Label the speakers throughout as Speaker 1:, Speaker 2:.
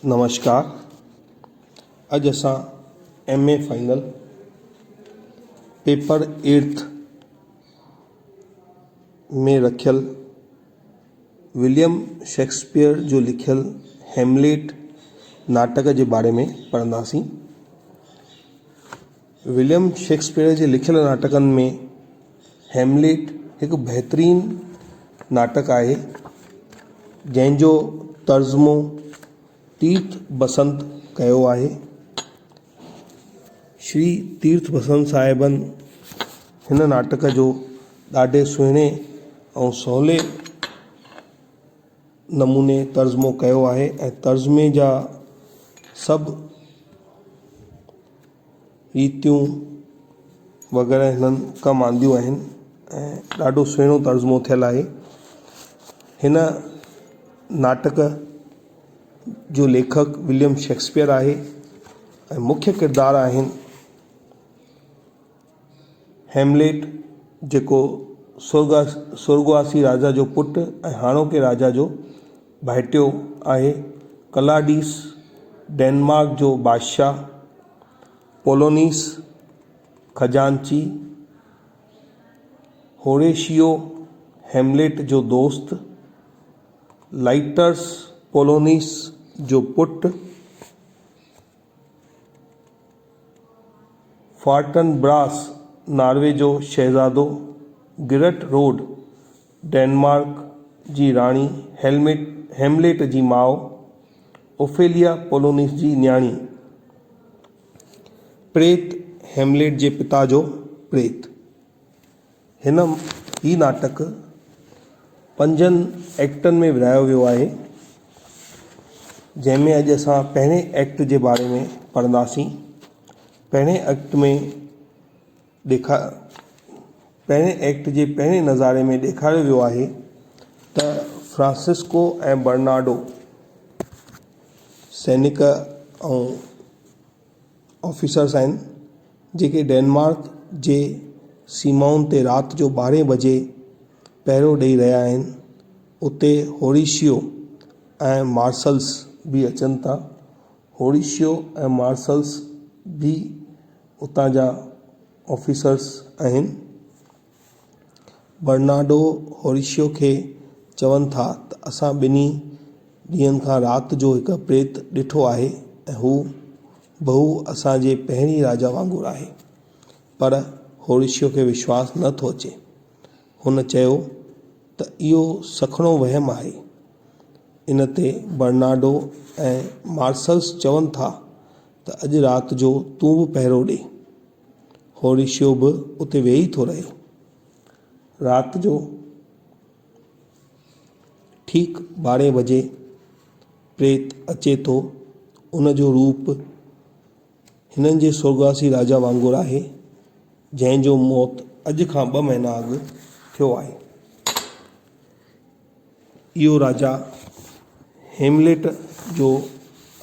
Speaker 1: نمشڪار اڄ اسان M A final paper eighth ۾ رکيل وليم شيڪسپيئر جو لکيل هيمليٽ ناٽڪ جي باري ۾ پڙهنداسين. وليم شيڪسپيئر جي لکيل ناٽڪن ۾ هيمليٽ هڪ بهترين ناٽڪ آهي، جنهن جو ترجمو تيرٿ بسنت ڪيو آهي. شري تيرٿ بسنت صاحبن هن ناٽڪ جو ڏاڍي سهڻي ۽ سولي نموني ترجمو ڪيو آهي ۽ ترجمي جا سڀ ريتيون وغيره هنن ڪم آنديون آهن ۽ ڏاڍو سهڻو ترجمو ٿيل آهي. هن ناٽڪ جو ليکڪ وليم شيڪسپيئر آهي ۽ مکيه ڪردار آهن هيمليٽ جيڪو سرڳواسي راجا جو پٽ ۽ هاڻوڪي راجا جو ڀائٽيو آهي، ڪلاڊيس ڊينمارڪ جو بادشاهه، پولونيس خزانچي، هوريشيو هيمليٽ جو دوست، لائٽرس پولونيس جو پٽ، فارٽن براس ناروي جو شهزادو، گرٽ روڊ ڊينمارڪ جي راڻي هيمليٽ جي ماء، اوفيليا پولونيس جي نياڻي. پريت هيمليٽ جي پتا جو پريت. هن هي ناٽڪ پنجن ايڪٽن ۾ ورهايو ويو آهي، جنهن ۾ اڄ اسان پهرين ايڪٽ جي باري ۾ پڙهنداسين. پهرين ايڪٽ ۾ ڏيکا پهرين ايڪٽ جي پهرين نظاري ۾ ڏيکاريو ويو آهي ته فرانسسڪو ۽ برنارڊو سينڪ ۽ آفيسرس آهن جيڪي ڊينمارڪ جي سيمائن تي رات جو ٻارهين بجي پهرو ڏئي رهيا آهن. اتي هوريشيو ۽ مارسلس به اچن ٿا. هوريشيو ۽ مارسلس به اتان جا آفيسرس آهن. برنارڊو هوريشيو کي چون ٿا ته اسان ٻنهي ڏينهن کان رات جو هڪ پريت ڏٺو آهي ۽ هو بهو اسان جي پهرين راجا وانگر آهي. پر هوريشيو کي وشواس نه ٿو اچي. هن چيو ته اهو سکڻو وهم آهي. ان تي برنارڊو ۽ مارسلس چون ٿا ته اڄ رات جو تون به پهرو ڏي. هوريشيو به اتي ويهي ٿو رهي. رات جو ٺيڪ ٻارهين بجي پريت اچي ٿو. ان جو روپ هنن جي سرڳواسي راجا وانگر آهي، جنهن جو موت اڄ کان ٻه مهينا اڳ ٿيو آهي. اهو راجا هيمليٽ جو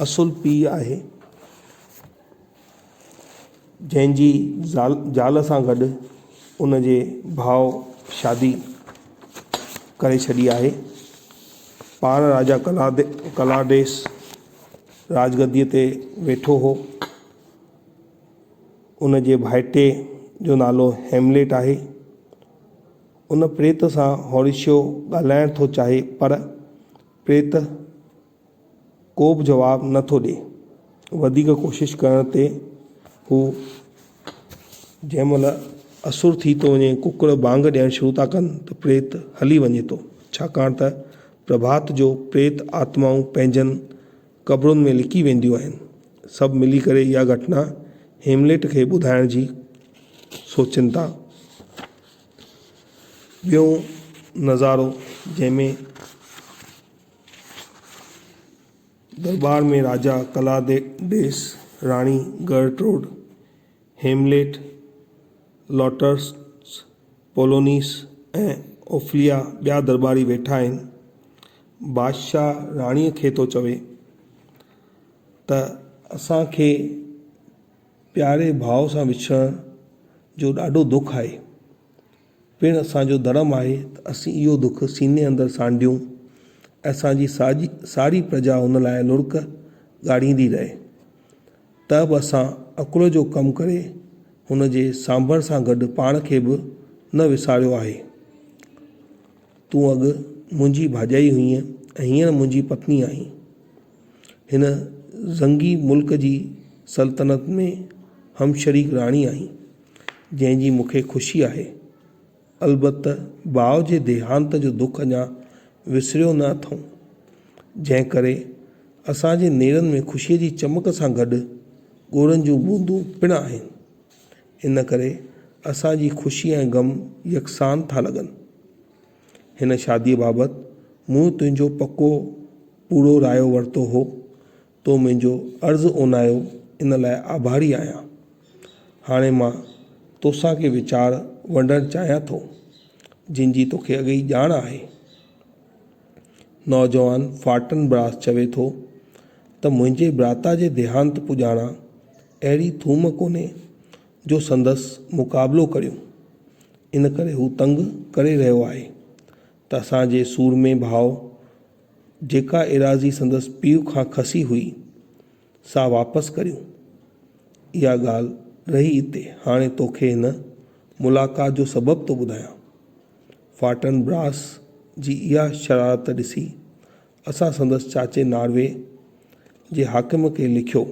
Speaker 1: اصل پيء آهي. جنهن جي زال زال سان گڏ ان جي ڀاء شادي ڪري ڇڏي آهي. پاڻ راجا ڪلاڊيس راڄ گديء تي ويٺو هو. ان جي ڀائٽي جو نالو هيمليٽ آهي. ان پريت سان هوريشيو ڳالهائڻ ٿو چاهي پر پريت ڪو به جواب نه ٿو ڏئي. وڌيڪ ڪوشش ڪرڻ تي هو جنهن مهل اسر ٿي ٿو وڃي ڪڪڙ بانگ ڏيڻ شروع ٿا ڪن ته پريت هلي وڃي ٿو ڇاڪاڻ ته پرڀات جو پريت آتمائون پنهنجن قبرن ۾ لڪي وينديون آهن. سڀ ملي ڪري اها گهٽنا هيمليٽ کي ٻڌائڻ جي سوچين ٿا. ٻيون نظارو جنهن ۾ درٻار ۾ راجا ڪلاديس، راڻي گرٽروڊ، هيمليٽ، لاٽرس، پولونيس ۽ اوفليا ٻيا درٻاري ويٺا آهن. بادشاهه راڻيء کي ٿو چوي ته اسان کي پياري ڀاء سان وڇڙڻ جو ڏاڍو دک آهي. پڻ اسان جو ڌرم آهي ته اسين اهو دک سيني اندر سانڍيون ۽ اسان جي ساري پرجا ان لاء لڙڪ ڳاڙيندي رهي. ته به اسان عقل جو ڪم ڪري هن جي سانڀر سان گڏ پاڻ کي به نه وساريو آهي. تون اڳ منهنجي ڀاڄائي هئينء ۽ هينئر منهنجي پتني آهين. هن زنگي ملڪ جي سلطنت ۾ همشريڪ راڻي آهين، جنهن جي مون کي خوشي آهي. البت ڀاء جي ديهانت جو دک اڃا وسريو نه اٿئون، جنهن ڪري اسان جي نيرن ۾ خوشيء جي چمڪ سان گڏ ڳوڙهن جون بوندون پڻ آهن. ان ڪري اسان جي خوشي ۽ غم يڪسان ٿا لڳن. هن شاديء بابت مون تنهنجو پڪو پورو رايو ورتو هو. تو منهنجو عرض اونايو، ان لاء آڀاري آهيان. هاڻي مان توسان ڪي ويچار ونڊڻ چاهيان ٿو، جن جي توکي اڳيئي ڄاڻ آهي. نوجوان فارٽن براس چوي ٿو ته منهنجي براتا جي ديهانت پڄاڻان اهڙي ٿوم ڪونهي جو سندس مقابلو ڪريون. ان ڪري هو تنگ ڪري رهيو آهي ته اسان جي سورمي ڀاء جيڪا ايراضي سندس پيء کان کسي هئي، سا واپس ڪريون. اها ڳالهه رهي اتي. هاڻي توکي هن ملاقات جو سبب ٿو ٻڌايان. فارٽن براس جي اها شرارت ڏسي اسان سندس چاچي ناروي جي حاڪم کي لکيو.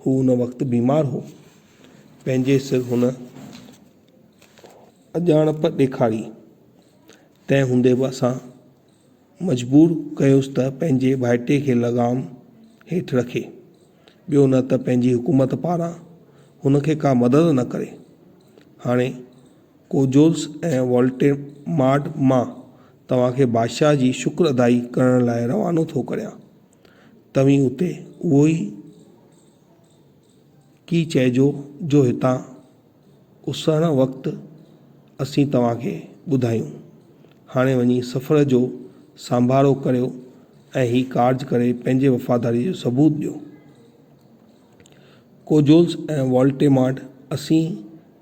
Speaker 1: هو ان وقت بيمار هو. پنهنجي سر هن اڄاڻپ ڏيکاري. تنهن هوندي به اسان مجبور ڪيس ته پنهنجي ڀائٽي کي لغام هيٺ رکي. ٻيو نه ته پنهنجي حڪومت پاران هن کي ڪا مدد نه ڪري. هاڻي ڪوجولس ۽ والٽيمارڊ مان توهان کي بادشاهه جي شڪر ادائي ڪرڻ لاء روانو ٿو ڪريان. توهين اتي اهو ئي ڪي چئجو جو هتان اسهڻ وقت اسين توهان کي ٻڌايون. هاڻي وڃي سفر جو سانڀارو ڪريو ۽ هي ڪارج ڪري پنهنجي وفاداريء جو ثبوت ڏيو. ڪوجولس ۽ والٽيمارڊ اسين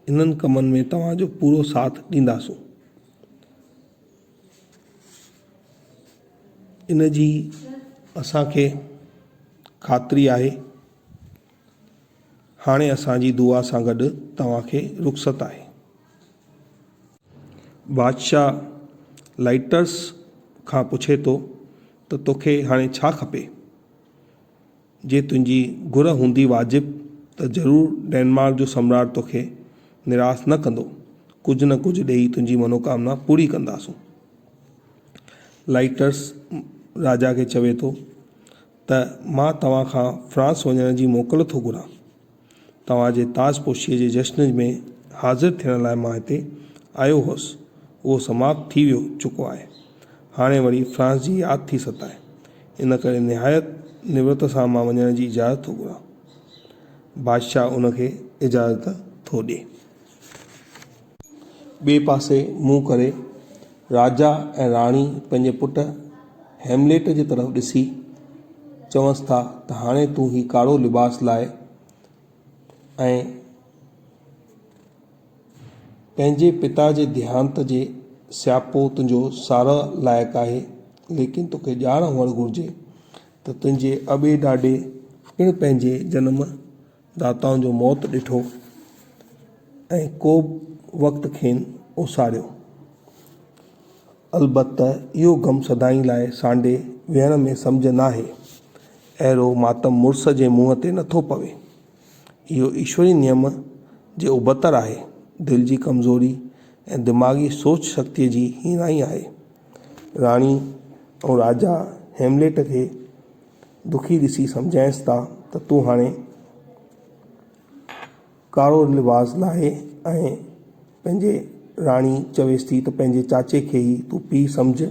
Speaker 1: انهن ڪمن ۾ توهان جو پورو ساٿ ڏينداسون. ان جي اسان کي خاطري آهي. هاڻي اسان جي دعا سان گڏ توهان کي رخصت آهي. بادشاهه لائٽرس کان پڇي ٿو ته توکي هاڻي ڇا کپي؟ جي تنهنجي گهر هوندي واجب ته ضرور ڊينمارڪ جو سمراٽ توکي نراس نه ڪندو. ڪجهه نه ڪجهه ڏيئي تنهنجي منوڪامنا پوري ڪنداسون. لائٽرس راجا کي چوي ٿو ته مان توهان کان فرانس وڃڻ جي موڪل ٿو گهران. توهان جي تاج پوشيء جي جشن ۾ حاضر ٿيڻ لاء مان هتي آيو هوس. اهو سماپت ٿي ويو چڪو آهي. هاڻي وري فرانس جي ياد ٿي ستائي. ان ڪري نهايت نوڙت سان مان وڃڻ جي اجازت ٿو گهران. بادشاهه ان کي اجازت ٿو ڏئي. ٻئي پاسي منهن ڪري راجا ۽ راڻي پنهنجي پٽ هيمليٽ جي طرف ڏسي چونس ٿا ته هاڻي تون هي ڪارو لباس لاهه ۽ پنهنجي پتا جي ديهانت جي سياپو تنهنجو ساراهه لائق آهي، ليڪن توکي ڄاڻ هئڻ گهرجي ته تنهنجي ابي ڏاڏي پڻ پنهنجي جنم داتائن جو موت ڏٺو ۽ ڪو به وقت کين اوساريو. البته اهو غم سدائين لاء سانڍي ويهڻ ۾ سمجهه ناهي. اهڙو ماتم مڙس جي منهن تي نٿو پوي. اهو ايشوري نيم جي ابتڙ آهي. دل جي ڪمزوري ۽ دماغي سوچ شڪتيء جي هيڻائي آهي. راڻي ۽ راجا هيمليٽ کي دکي ڏسي سمجهائينس ٿا ته تون هاڻي ڪارو لباس لاهي ۽ پنهنجي راڻي چويس ٿي ته پنهنجي چاچي کي ئي تون پيء سمجهه.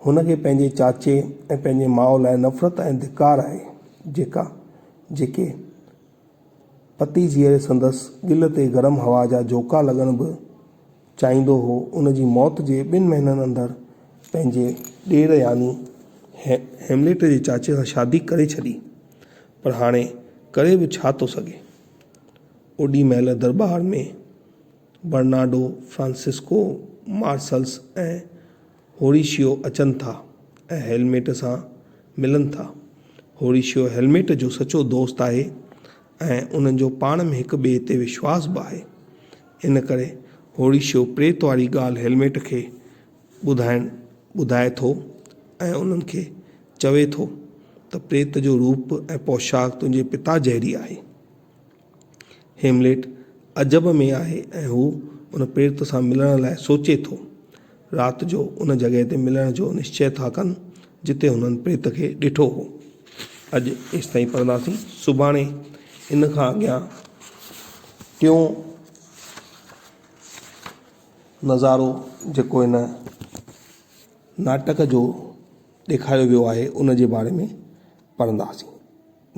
Speaker 1: هن کي پنهنجي چاچي ۽ پنهنجي ماء لاء نفرت ۽ ڌڪار آهي جيڪا جيڪي پتي جيئري سندس ڳل تي گرم هوا جا جهوڪا لڳڻ به چاهيندو هو، ان جي موت جي ٻن مهينن اندر پنهنجي ڏير يعني هيمليٽ جي چاچي سان شادي ڪري ڇڏي، پر هاڻي ڪري به ڇا ٿو سگهي؟ اوڏي مهل درٻار ۾ برنارڊو، فرانسسڪو، مارسلس ۽ هوريشيو اچن ٿا ۽ هيلميٽ سان ملن ٿا. هوريشيو هيلميٽ جو سچو دوست آهي ۽ انهن جو پاڻ ۾ هڪ ٻئي تي وشواس به آهي. ان ڪري هوريشيو پريت واري ڳالهه هيلميٽ کي ٻڌائڻ ٻڌائي ٿو ۽ انهن کي چوي ٿو ته پريت جو روپ ۽ پوشاڪ تنهنجي پتا جهڙي آهي. هيمليٽ عجب ۾ آهي ۽ هو ان پريت سان ملڻ لاء سوچي ٿو. رات جو ان جڳهه تي ملڻ جو نشچي ٿا ڪن جتي هنن پريت کي ڏٺو هو. اڄ ايستائين پڙهنداسين. سڀاڻي ان کان اڳيان ٽيون نظارو جيڪو هن ناٽڪ جو ڏيکاريو ويو آهي ان جي باري ۾ پڙهنداسين.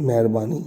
Speaker 1: مهرباني.